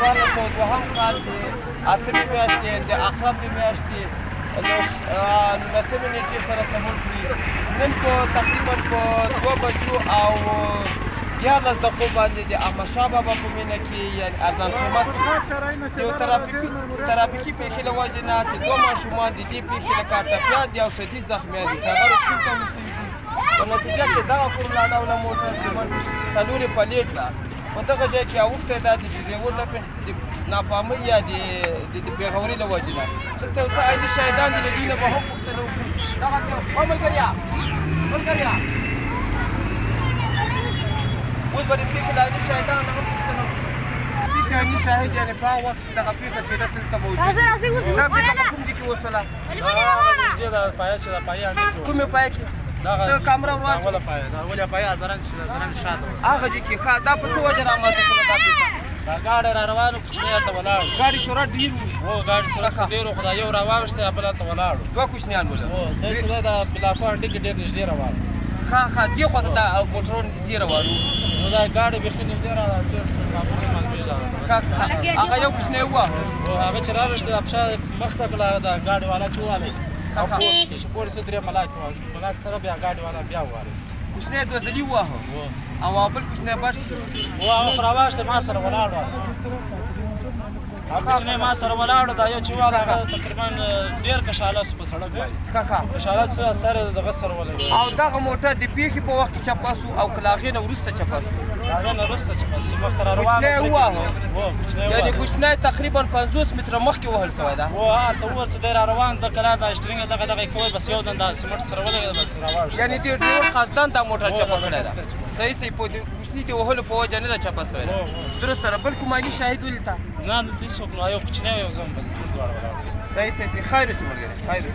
1402 کال د اتمې میاشتې، د عقرب د میاشتې 19مې نېټې سره سمون خوري. نن په تقریبا په 2 بجو او 13 دقیقو باندې د احمدشاه بابا په مینه کې، یعنی ارزان قیمت، یو ترافیکي پېښې له وجې نه چې دوه ماشومان د دې پېښې له کار ټپیان دي او شدید زخمیان دي، هغه روغتون ته وړل شوي دي. په نتیجه کې دغه کرولا ډوله موټر چې څلور یې پلیټ ده، په دغه ځای کې اوښتی ده، د ډریور نه د ناپامۍ یا د بېغورۍ له وجې نه. دلته یو څه عیني شاهدان دي، له دوی نه به هم پوښتنه وکړو. دغه ملګریا، ملګریا، اوس به د پېښې له عیني شاهدانو نه هم پوښتنه وکړو. پېښې عیني شاهد، یعنې په هغه وخت چې دغه پېښه کېده، دلته موجود. دا پېښه په کوم ځای کې وشوله؟ پایه چې د پایې اډې کې. کومې پایه کې؟ ته کامره ورواچوه. اوله پایه دا، اوله پایه ازرن چې ازرن شاته اوس. هغه ځای کې. ښه، دا په څه وجه رامنځته شوله دا پېښه؟ دا ګاډی را روان و، کوچنی هلته ولاړ. ګاډي سرعت ډېر و؟ هو، ګاډي سرعت ډېر و، خو دا یو راواوښتی، بل هلته ولاړ و. دوه کوچنیان ول؟ هو، دی چې دی د بلاکو اډې کې ډېر نږدې روان و. ښه ښه، دې خوا ته دا موټرونه نږدې روان وو؟ نو دا ګاډی بیخي نږدې را تېر شو، معمولي معلومېږي. ښه ښه، هغه یو کوچنی وواهه؟ هو، هغه چې راوښتی، دا پښه مخته کړه، دا ګاډي والا چې والی او پورته چې پورته شو، درې ملاک ملاک سره بیا ګاډي والا بیا ووهلی. کوچنی دوه ځلي وواهه او بل کوچنی بچ شو؟ هو، هغه خو راواخیسته، ما سره ولاړ و. هغه کوچنی ما سره ولاړ، دا یو چې واله، هغه تقریبا ډېر کشاله شو په سړک باندې. ښه ښه. کشاله څه سر یې دغه سره ولګېد. او دغه موټر د پېښې په وخت کې چپه شو او که له هغې نه وروسته چپه شو؟ هغې نه وروسته چپه شو، مخته را روان. کوچنی وواهه؟ هو، کوچنی. یعنې کوچنی تقریبا 50 متره مخکې وهل شوی ده؟ هو، هلته ووهل شو. دی را روان د کلا د اشترینګ دغه دغه یې کوی، بس یو دم دا سیمټ سره ولګېد، بس راواړ. یعنې دې ډریور قصداً دا موټر چپه کړی ده؟ قصداً چپه. صحیح صحیح، په کوچني د وهلو په وجه نه ده چپه شوی ده؟ درسته ده. بل کوم عیني شاهد ولیده؟ نه، دلته هېڅوک نه، یو کوچنی، یو زم، بس موږ دواړه ولاړ. صحیح صحیح صحیح، خیر اوسې ملګری، خیر اوسې.